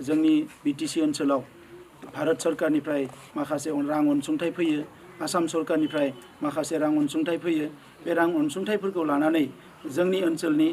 जोंनि बिटिसि ओनसोलाव भारत सरकारनिफ्राय माखासे रां अनसुंथाइ फैयो, आसाम सरकारनिफ्राय माखासे रां अनसुंथाइ फैयो। बे रां अनसुंथाइफोरखौ लानानै जोंनि ओनसोलनि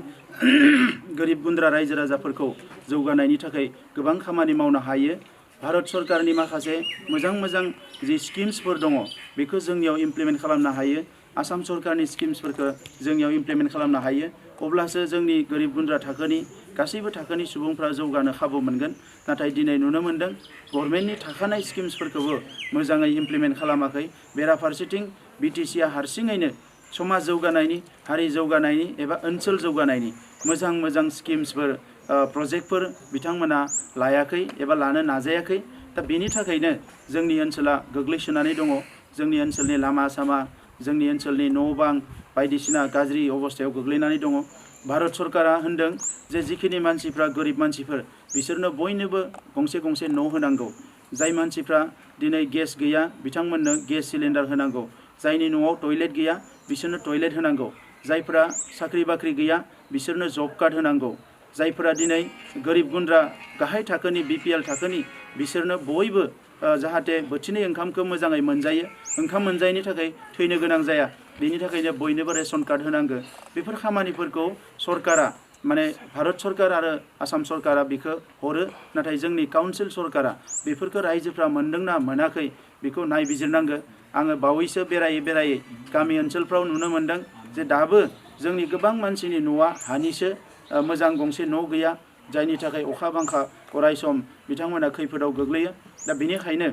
गोरिब गुन्द्रा रायजो राजाफोरखौ जौगानायनि थाखाय गोबां खामानि मावनो हायो। भारत सरकारनि माखासे मोजां जि स्किम्सफोर दङ बेखौ जोंनियाव इमप्लिमेन्ट खालामनो हायो। आसाम सरकारनि स्किम्सफोरखौ जोंनियाव इमप्लिमेन्ट खालामनो हायो। अब्लासो जोंनि गोरिब गुन्द्रा थाखोनि गासैबो थाखोनि सुबुंफ्रा जौगानो खाबु मोनगोन। नाथाय दिनै नुनो मोन्दों गभर्नमेन्टनि थाखानाय स्किम्सफोरखौबो मोजाङै इमप्लिमेन्ट खालामाखै। बेराफारसेथिं बिटिसिआ हारसिङैनो समाज जौगानायनि, हारि जौगानायनि एबा ओनसोल जौगानायनि मोजां स्किम्सफोर प्रजेक्टफोर बिथांमोना लायाखै एबा लानो नाजायाखै। दा बेनि थाखायनो जोंनि ओनसोला गोग्लैसोनानै दङ। जोंनि ओनसोलनि लामा सामा, जोंनि ओनसोलनि न' बां बायदिसिना गाज्रि अबस्थायाव गोग्लैनानै दङ। भारत सरकारा होनदों जे जिखिनि मानसिफ्रा गोरिब मानसिफोर बिसोरनो बयनोबो गंसे गंसे न' होनांगौ। जाय मानसिफ्रा दिनै गेस गैया बिथांमोननो गेस सिलिन्डार होनांगौ। जायनि न'आव टयलेट गैया बिसोरनो टयलेट होनांगौ। जायफोरा साख्रि बाख्रि गैया बिसोरनो जब कार्ड होनांगौ। जायफोरा दिनै गोरिब गुन्द्रा गाहाय थाखोनि बिपिएल थाखोनि बिसोरनो बयबो जाहाथे बोथिनै ओंखामखौ मोजाङै मोनजायो, ओंखाम मोनजायैनि थाखाय थैनो गोनां जाया, बेनि थाखायनो बयनोबो रेशन कार्ड होनांगौ। बेफोर खामानिफोरखौ सरकारा माने भारत सरकार आरो आसाम सरकारा बेखौ हरो। नाथाय जोंनि काउन्सिल सरकारा बेफोरखौ रायजोफ्रा मोनदोंना मोनाखै बेखौ नायबिजिरनांगौ। आङो बावैसो बेरायै गामि ओनसोलफ्राव नुनो मोन्दों जे दाबो जोंनि गोबां मानसिनि न'आ हानिसो, मोजां गंसे न' गैया। जायनि थाखाय अखा बांखा अराय सम बिथांमोना खैफोदाव गोग्लैयो। दा बेनिखायनो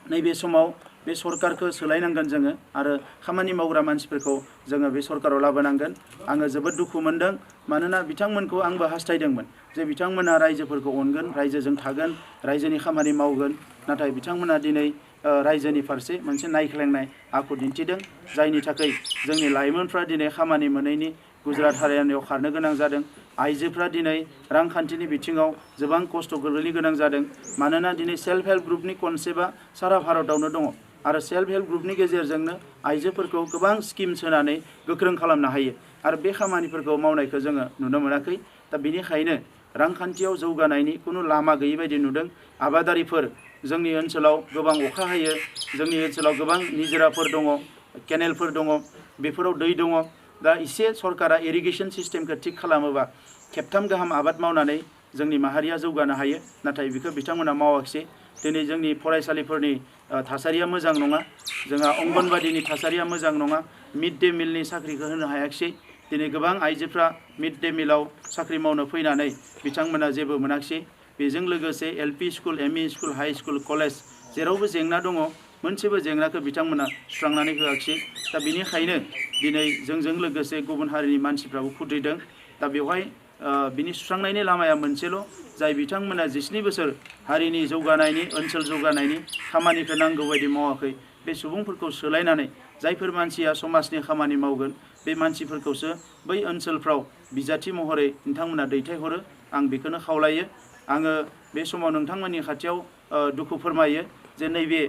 नैबे समाव बे सरकारखौ सोलायनांगोन जोङो आरो खामानि मावग्रा मानसिफोरखौ जोङो बे सरकाराव लाबोनांगोन। आङो जोबोद दुखु मोनदों, मानोना बिथांमोनखौ आंबो हास्थायदोंमोन जे बिथांमोना रायजोफोरखौ अनगोन, रायजोजों थागोन, रायजोनि खामानि मावगोन। नाथाय बिथांमोना दिनै रायजोनि फारसे मोनसे नायख्लेंनाय आखु दिन्थिदों। जायनि थाखाय जोंनि लाइमोनफ्रा दिनै खामानि मोनैनि गुजरात हारियानायाव खारनो गोनां जादों। आइजोफ्रा दिनै रांखान्थिनि बिथिङाव गोबां खस्थ' गोग्लैनो गोनां जादों। मानोना दिनै सेल्फ हेल्प ग्रुपनि कनसेप्टआ सारा भारतावनो दङ आरो सेल्फ हेल्प ग्रुपनि गेजेरजोंनो आइजोफोरखौ गोबां स्किम्स होनानै गोख्रों खालामनो हायो। आरो बे खामानिफोरखौ मावनायखौ जोङो नुनो मोनाखै। दा बेनिखायनो रांखान्थियाव जौगानायनि खुनु लामा गैयै बायदि नुदों। आबादारिफोर, जोंनि ओनसोलाव गोबां अखा हायो, जोंनि ओनसोलाव गोबां निजोराफोर दङ, केनेलफोर दङ, बेफोराव दै दङ। दा एसे सरकारा इरिगेसन सिस्टेमखौ थिग खालामोबा खेबथाम गाहाम आबाद मावनानै जोंनि माहारिया जौगानो हायो। नाथाय बेखौ बिथांमोना मावाखिसै। दिनै जोंनि फरायसालिफोरनि थासारिया मोजां नङा, जोंहा अंगनबादिनि थासारिया मोजां नङा, मिड डे मिलनि साख्रिखौ होनो हायाखिसै। दिनै गोबां आइजोफ्रा मिड डे मिलाव साख्रि मावनो फैनानै बिथांमोना जेबो मोनाखिसै। बेजों लोगोसे LP school, ME school, high school, college जेरावबो जेंना दङ, मोनसेबो जेंनाखौ बिथांमोना सुस्रांनानै होआखिसै। दा बेनिखायनो दिनै जोंजों लोगोसे गुबुन हारिनि मानसिफ्राबो खुद्रिदों। दा बेवहाय बिनि सुस्रांनायनि लामाया मोनसेल', जाय बिथांमोना 19 बोसोर हारिनि जौगानायनि, ओनसोल जौगानायनि खामानिखौ नांगौ बायदि मावाखै। बे सुबुंफोरखौ सोलायनानै जायफोर मानसिया समाजनि खामानि मावगोन बे मानसिफोरखौसो बै ओनसोलफ्राव बिजाथि महरै नोंथांमोना दैथायहरो। आं बेखौनो खावलायो। आङो बे समाव नोंथांमोननि खाथियाव दुखु फोरमायो जे नैबे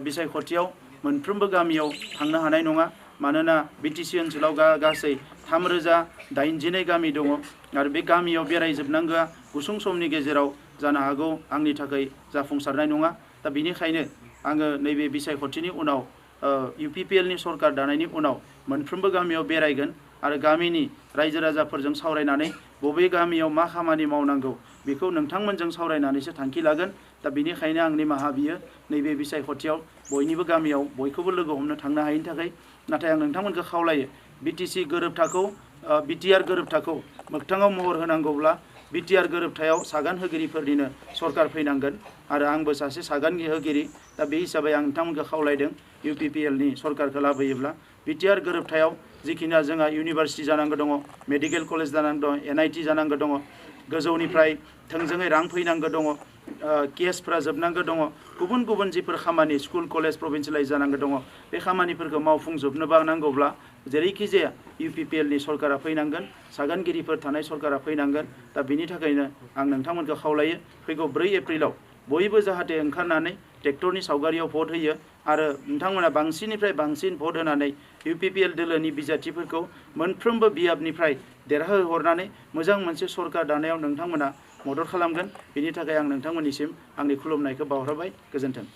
बिसायख'थियाव मोनफ्रोमबो गामियाव थांनो हानाय नङा। मानोना बिटिसि ओनसोलाव गासै 3082 गामि दङ आरो बे गामियाव बेरायजोबनांगौआ गुसुं समनि गेजेराव जानो हागौ आंनि थाखाय जाफुंसारनाय नङा। दा बेनिखायनो आङो नैबे बिसायख'थिनि उनाव इउपिपिएलनि सरकार दानायनि उनाव मोनफ्रोमबो गामियाव बेरायगोन आरो गामिनि रायजो राजाफोरजों सावरायनानै बबे गामियाव मा खामानि मावनांगौ बेखौ नोंथांमोनजों सावरायनानैसो थांखि लागोन। दा बेनिखायनो आं निमाहा बियो नैबे बिसायख'थियाव बयनिबो गामियाव बयखौबो लोगो हमनो थांनो हायैनि थाखाय। नाथाय आं नोंथांमोनखौ खावलायो बिटिसि गोरोबथाखौ, बिटिआर गोरोबथाखौ मोगथाङाव महर होनांगौब्ला बिटिआर गोरोबथायाव सागान होगिरिफोरनिनो सरकार फैनांगोन आरो आंबो सासे सागान होगिरि। दा बे हिसाबै आं नोंथांमोनखौ खावलायदों इउपिपिएलनि सरकारखौ लाबोयोब्ला बिटिआर गोरोबथायाव जिखिनिया जोंहा इउनिभार्सिटि जानांगौ दङ, मेडिकेल कलेज जानांगौ दङ, एनआइटि जानांगौ दङ, गोजौनिफ्राय थोंजोङै रां फैनांगौ दङ, केसफ्रा जोबनांगौ दङ, गुबुन गुबुन जिफोर खामानि स्कुल कलेज प्रभिन्सियेलाइज जानांगौ दङ, बे खामानिफोरखौ मावफुंजोबनोबा नांगौब्ला जेरैखि जाया इउपिपिएलनि सरकारा फैनांगोन, सागानगिरिफोर थानाय सरकारा फैनांगोन। दा बिनि थाखायनो आं नोंथांमोनखौ खावलायो फैगौ 4 एप्रिलाव बयबो जाहाथे ओंखारनानै ट्रेक्टरनि सावगारियाव भट होयो आरो नोंथांमोना बांसिननिफ्राय बांसिन भट होनानै इउपिपिएल दोलोनि बिजाथिफोरखौ मोनफ्रोमबो बियाबनिफ्राय देरहाहोहरनानै मोजां मोनसे सरकार दानायाव नोंथांमोना मदद खालामगोन। बेनि थाखाय आं नोंथांमोननिसिम आंनि खुलुमनायखौ बावहरबाय। गोजोन्थों।